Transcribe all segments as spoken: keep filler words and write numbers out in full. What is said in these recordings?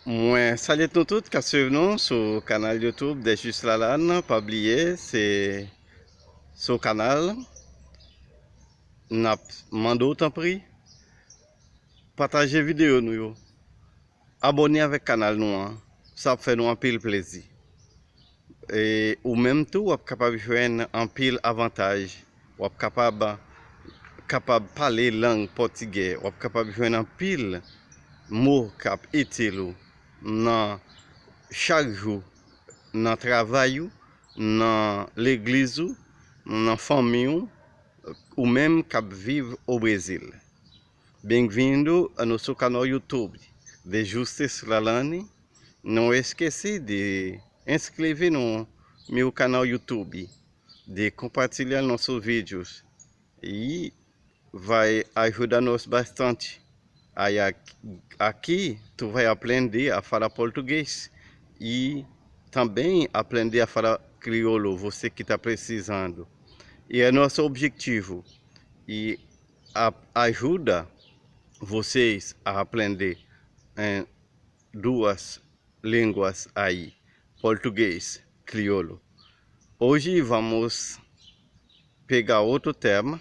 Mwen salye nou tout k ap swiv nou sou kanal YouTube Dejus Lalann. Pa bliye, se sou kanal n ap mande w tanpri pataje videyo nou yo. Abòne avèk kanal nou an, sa ap fè nou anpil plezi. E ou menm tou, w ap kapab jwenn anpil avantaj. W ap kapab, kapab pale lang pòtigè. W ap kapab jwenn anpil mo k ap itil ou nan chak jou, nan travay ou, nan legliz ou, nan fanmi w, ou menm k ap viv o Brezil. Bem-vindo ao nosso canal YouTube de Justus Lalani. Não esquece de inscrever no meu canal YouTube, de compartilhar nossos vídeos e vai ajudar-nos bastante. Aí aqui, aqui tu vai aprender a falar português e também aprender a falar crioulo, você que está precisando. E é nosso objetivo. E a- ajuda vocês a aprender em duas línguas aí, português, crioulo. Hoje vamos pegar outro tema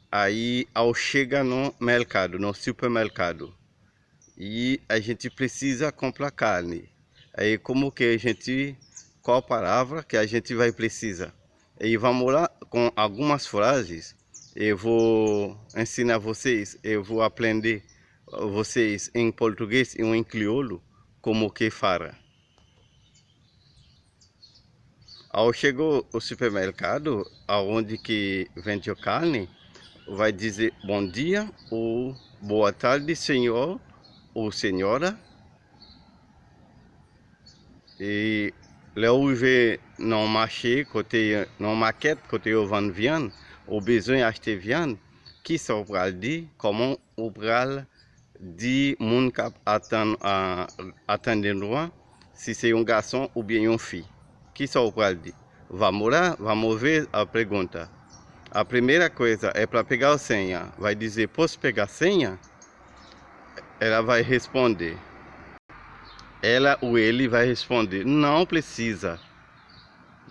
aí ao chegar no mercado, no supermercado. E a gente precisa comprar carne. Aí como que a gente, qual palavra que a gente vai precisar? E vamos lá com algumas frases. Eu vou ensinar vocês, eu vou aprender vocês em português e em crioulo como que fala. Ao chegar ao supermercado, aonde que vende carne, vai dizer bom dia ou boa tarde, senhor ou senhora. E lè ou rive nan yon mache, kote, nan yon makèt, kote yo vann vyann, ou bezwen achte vyann, kisa ou pral di? Kòman ou pral di moun k ap atann, a, atann nou an, si se yon gason oubyen yon fi? Kisa ou pral di? Vamos lá, vamos ver a pergunta. A primeira coisa é para pegar o senha. Vai dizer, posso pegar senha? Ela vai responder. Ela ou ele vai responder, não precisa.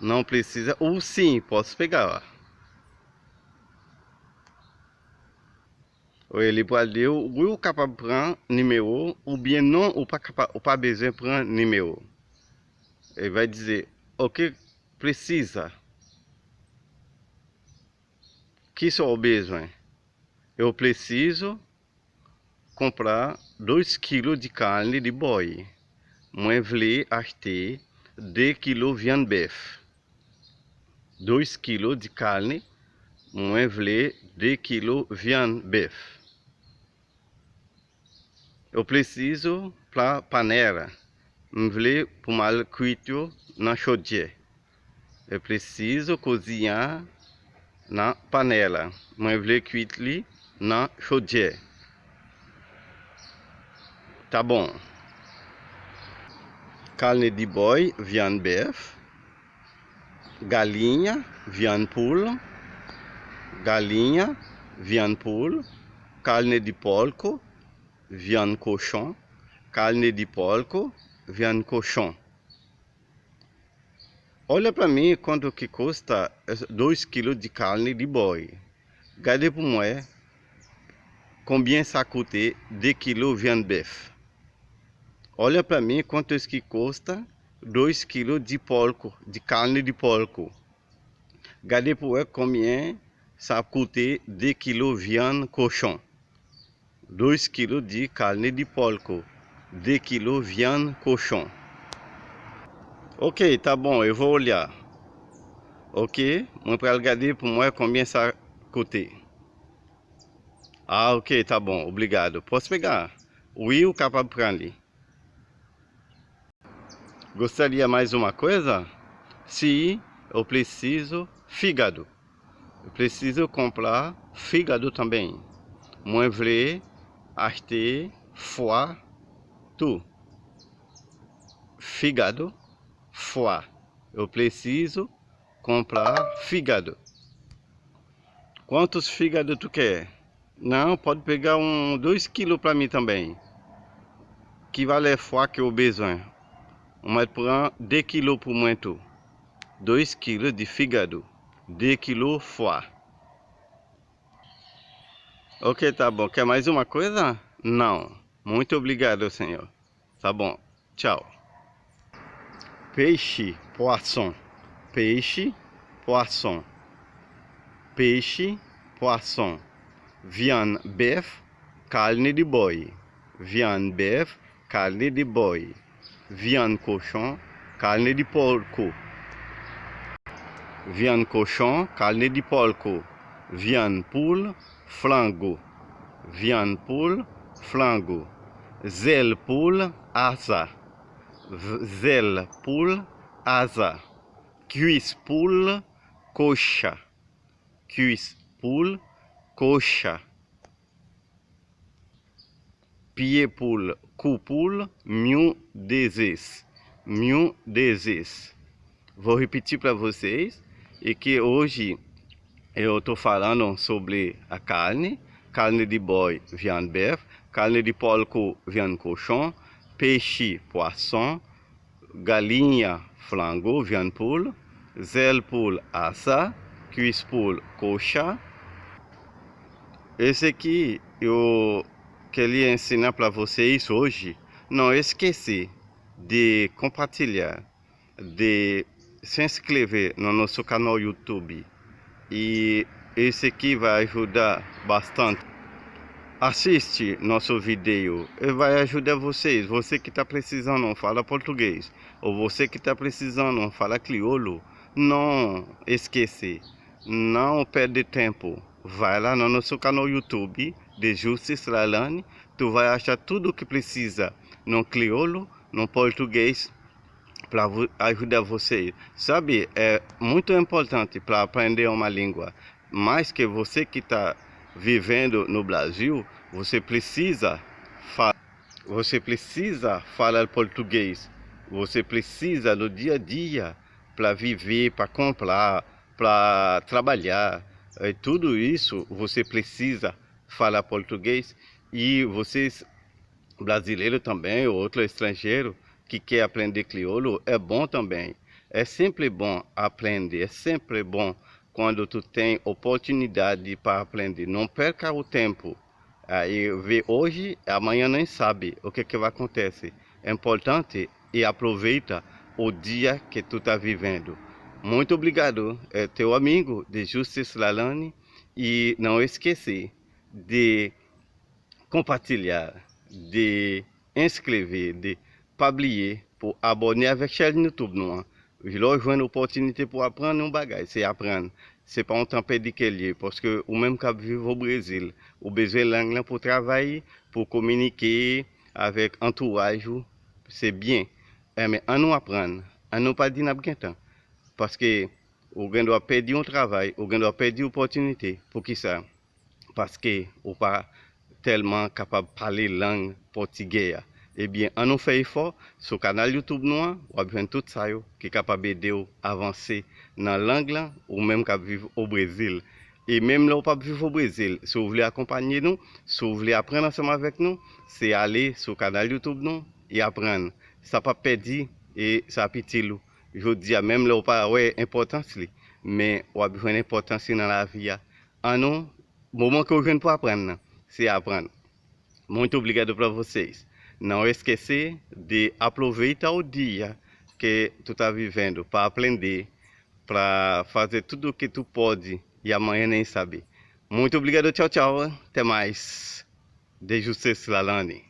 Não precisa ou sim, posso pegar. Ou ele pral di w, wi, ou kapab pran nimewo, oubyen non, ou pa kapa, ou pa bezwen pran nimewo. Ele vai dizer, ok, precisa. Kisa ou bezwen? Eu preciso comprar dois kilo de carne de boi. Mwen vle achte de kilo vyann bèf. Dois kilo de carne. Mwen vle de kilo vyann bèf. Eu preciso pra panela. M vle pou m al kwit yo nan chodyè. Eu preciso cozinhar na panela. Mwen vle kwit li nan chodyè. Tá bom. Carne de boi, vyann bèf. Galinha, vyann poul. Galinha, vyann poul. Carne de porco, vyann kochon. Carne de porco, vyann kochon. Olha pra mim quanto que custa dois kilo de carne de boi. Gade pou mwen konbyen sa koute de kilo vyann bèf. Olha pra mim quanto que custa dois kilo de porco, de carne de porco. Gade pou wè konbyen sa ap koute de kilo vyann kochon. Dois kilo de carne de porco. De kilo vyann kochon. Ok, tá bom, eu vou olhar. Ok, mwen pral gade pou mwen konbyen sa koute. Ah, ok, tá bom, obrigado. Posso pegar? Wi, ou kapab pran li. Gostaria mais uma coisa? Sim, eu preciso fígado. Eu preciso comprar fígado também. Mwen vle achte fwa tou. Fígado, fwa. Eu preciso comprar fígado. Quantos fígado tu quer? Não, pode pegar um dois kilo pra mim também. Ki valè fwa ke w bezwen? Ou mèt pran de kilo pou mwen tou. Dois quilos de fígado. De kilo fwa. Ok, tá bom. Quer mais uma coisa? Não. Muito obrigado, senhor. Tá bom. Tchau. Peixe, poisson. Peixe, poisson. Peixe, poisson. Viande bœuf, carne de boi. Viande bœuf, carne de boi. Viande cochon, carne de porco. Viande cochon, carne de porco. Viande poule, flango. Viande poule, flango. Zèl poul, asa. V- Zèl poul, asa. Cuisse poule, coxa. Cuisse poule, coxa. Pye poul, cou poule, mil dezes. Mil dezes. Vou repetir para vocês e que hoje eu tô falando sobre a carne, carne de boi, viande bœuf, carne de porco, viande cochon, peixe, poisson, galinha, flango, viande poule, zèl poul, asa, cuisse poule, coxa. Esse aqui eu queria ensinar para vocês hoje. Não esquecer de compartilhar, de se inscrever no nosso canal YouTube. E esse aqui vai ajudar bastante. Assiste nosso vídeo e vai ajudar vocês. Você que está precisando falar português, ou você que está precisando falar crioulo, não esquece, não perde tempo. Vai lá no nosso canal YouTube de Justice Lalane, tu vai achar tudo que precisa no crioulo, no português, para ajudar você. Sabe, é muito importante para aprender uma língua. Mais que você que está vivendo no Brasil, você precisa fa- você precisa falar português. Você precisa no dia a dia para viver, para comprar, para trabalhar. E tudo isso você precisa falar português. E vocês brasileiros também, ou outro estrangeiro que quer aprender crioulo, é bom também. É sempre bom aprender, é sempre bom quando tu tem oportunidade para aprender. Não perca o tempo. Aí vê hoje, amanhã nem sabe o que que vai acontecer. É importante e aproveita o dia que tu tá vivendo. Muito obrigado, é teu amigo de Justice Lalane. E não esquecer de compartilhar, de inscrever, de pa bliye pou abòne avèk chèn YouTube nou an. Lè w jwenn opòtinite pou aprann yon bagay, se aprann. Se pa yon tan pèdi ke l ye, paske ou menm k ap viv o Brezil, ou bezwen lang lan pou travay, pou kominike avèk antouraj ou, se byen. Enben, annou aprann, annou pa di n ap gen tan, paske ou gen dwa pèdi yon travay, ou gen dwa pèdi opòtinite. Poukisa? Paske ou pa tèlman kapab pale lang pòtigè a. Ebyen, annou fè efò, sou kanal YouTube nou an, w ap jwenn tout sa yo ki kapab ede w avanse nan lang lan, ou menm k ap viv o Brezil. E menm lè w p ap viv o Brezil, si w vle akonpanye nou, si w vle aprann ansanm avèk nou, se ale sou kanal YouTube nou e aprann. Sa p ap pèdi e sa ap itil ou. Jodi a, menm lè w pa wè enpòtans li, men w ap jwenn enpòtans li nan lavi a. Annou, moman ke w jwenn pou aprann nan, se aprann. Muito obrigado para vocês. Não esquecer de aproveitar o dia que tu tá vivendo para aprender, para fazer tudo o que tu pode e amanhã nem sabe. Muito obrigado, tchau, tchau, até mais. De Justice Lalane.